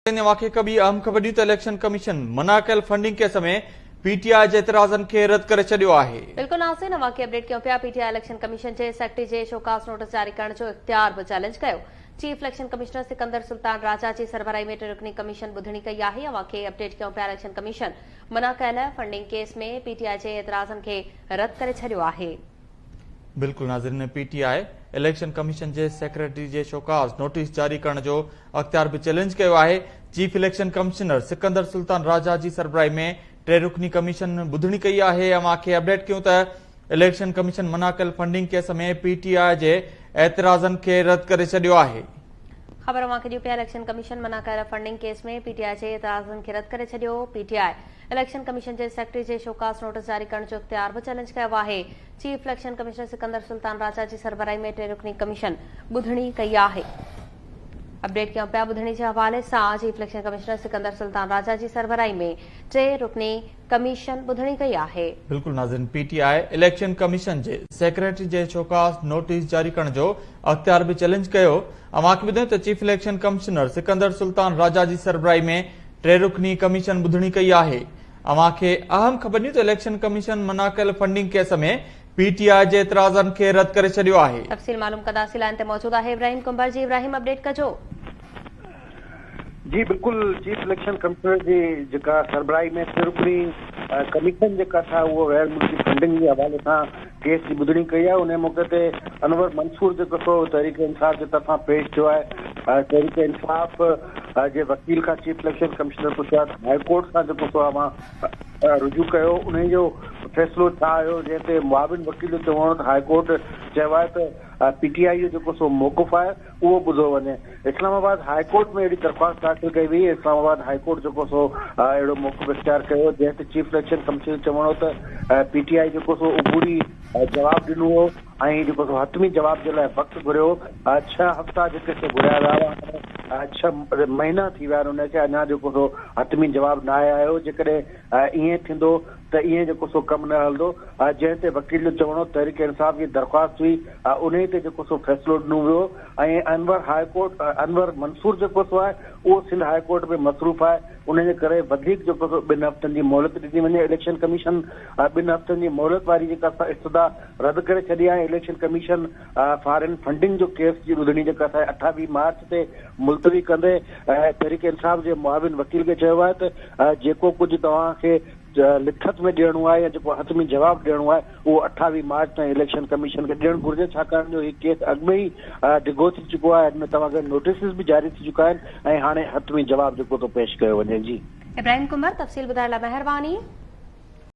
اوهان کي هڪ ٻي اهم خبر ڏيون ته اليڪشن ڪميشن منع ڪيل فنڊنگ ڪيس ۾ پي ٽي آء جي اعتراضن کي رد ڪري ڇڏيو آهي. بلڪل ناظرين اوهان کي اپڊيٽ ڪيون پيا P T I election commission جي سيڪريٽري جي شوڪاز نوٽس جاري ڪرڻ جو اختيار به چئلينج ڪيو. Chief election commissioner Sikandar Sultan Raja جي سربراهي ۾ ٽي رڪني ڪميشن ٻڌڻي ڪئي آهي اوهان کي اپڊيٽ ڪيون پيا اليڪشن ڪميشن منع ڪيل فنڊنگ ڪيس ۾ پي ٽي آء جي اعتراضن کي رد ڪري ڇڏيو آهي. بلڪل ناظرين P T I election commission جي سيڪريٽري جي شوڪاز نوٽيس جاري ڪرڻ جو اختيار به چئلينج ڪيو آهي chief election commissioner Sikandar Sultan Raja جي سربراهي ۾ ٽي رڪني ڪميشن ٻڌڻي ڪئي آهي اوهان کي اپڊيٽ ڪيون ته اليڪشن ڪميشن منع ڪيل فنڊنگ ڪيس ۾ پي ٽي آء جي اعتراضن کي رد ڪري ڇڏيو آهي. خبر اوهان کي ڏيون پيا اليڪشن ڪميشن منع ڪيل فنڊنگ ڪيس ۾ پي ٽي آء جي اعتراضن کي رد ڪري ڇڏيو، P T I election commission جي سيڪريٽري جي شوڪاز نوٽيس جاري ڪرڻ جو اختيار به چئلينج ڪيو آهي، chief election commissioner Sikandar Sultan Raja جي سربراهي ۾ ٽي رڪني ڪميشن ٻڌڻي ڪئي آهي. اپڊيٽ ڪيون پيا ٻڌڻي جي حوالي سان chief election commissioner Sikandar Sultan Raja جي سربراهي ۾ ٽي رڪني ڪميشن ٻڌڻي ڪئي آهي. بلڪل ناظرين P T I election commission جي سيڪريٽري جي شوڪاز نوٽيس جاري ڪرڻ جو اختيار به چئلينج ڪيو اوهان کي ٻڌايون ته chief election commissioner Sikandar Sultan Raja جي سربراهي ۾ ٽي رڪني ڪميشن ٻڌڻي ڪئي آهي اوهان کي اهم خبر ڏيون ته اليڪشن ڪميشن منع ڪيل فنڊنگ ڪيس ۾ پي ٽي آء جي اعتراضن کي رد ڪري ڇڏيو آهي. تفصيل معلوم ڪنداسين لائين تي موجود آهي ابراهيم ڪنڀر جي ابراهيم اپڊيٽ ڪجو. جي بلڪل چيف اليڪشن ڪمشنر جي جيڪا سربراهي ۾ ٽي رڪني ڪميشن جيڪا ٺاهي اهو غير ملڪي فنڊنگ جي حوالي سان ڪيس جي ٻڌڻي ڪئي آهي انهي موقعي تي انور منصور جيڪو سو تحريڪ انصاف جي طرفان پيش ٿيو آهي تحريڪ انصاف جي وڪيل کان چيف اليڪشن ڪمشنر پڇيو آهي ته هاء ڪورٽ سان جيڪو سو اوهان رجوع ڪيو انهي جو فيصلو ڇا آيو جنهن تي معاون وڪيل جو چوڻ هو ته هاء ڪورٽ چيو آهي ته پي ٽي آء جو جيڪو سو موقف آهي اهو ٻڌو وڃي. اسلام آباد هاء ڪورٽ ۾ اهڙي درخواست داخل ڪئي وئي. اسلام آباد هاء ڪورٽ جيڪو سو اهڙو موقف اختيار ڪيو جنهن تي چيف اليڪشن ڪمشنر جو چوڻ هو ته پي ٽي آء جيڪو سو عبوري جواب ڏنو هو ۽ جيڪو سو حتمي جواب جي لاء وقت گهريو هو. ڇهه هفتا جيڪي سو گهريا ويا هئا هاڻي ڇهه مهينا ٿي ويا آهن ان کي اڃا جيڪو سو حتمي جواب ناهي آيو جيڪڏهن ائين ٿيندو ته ائين جيڪو سو ڪم نه هلندو، جنهن تي وڪيل جو چوڻ هو تحريڪ انصاف جي درخواست هئي انهي تي جيڪو سو فيصلو ڏنو ويو ۽ انور هاء ڪورٽ انور منصور جيڪو سو آهي اهو سنڌ هاء ڪورٽ ۾ مصروف آهي انهي جي ڪري وڌيڪ جيڪو سو ٻن هفتن جي مهلت ڏني وڃي اليڪشن ڪميشن ٻن هفتن جي مهلت واري جيڪا سا استدعا رد ڪري ڇڏي آهي اليڪشن ڪميشن فارين فنڊنگ جو ڪيس جي ٻڌڻي جيڪا سا 28 مارچ تي ملتوي ڪندي تحريڪ انصاف جي معاون وڪيل کي چيو آهي ته جيڪو ڪجهه توهان کي لکت ۾ ڏيڻو آهي يا جيڪو حتمي جواب ڏيڻو آهي اهو 28 مارچ تائين اليڪشن ڪميشن کي ڏيڻ گهرجي ڇاڪاڻ جو هي ڪيس اڳ ۾ ئي ڊگهو ٿي چڪو آهي اڳ ۾ توهان کي نوٽيسز به جاري ٿي چڪا آهن ۽ هاڻي حتمي جواب جيڪو ٿو پيش ڪيو وڃي جي. ابراهيم ڪنڀر تفصيل ٻڌائڻ لاء مهرباني.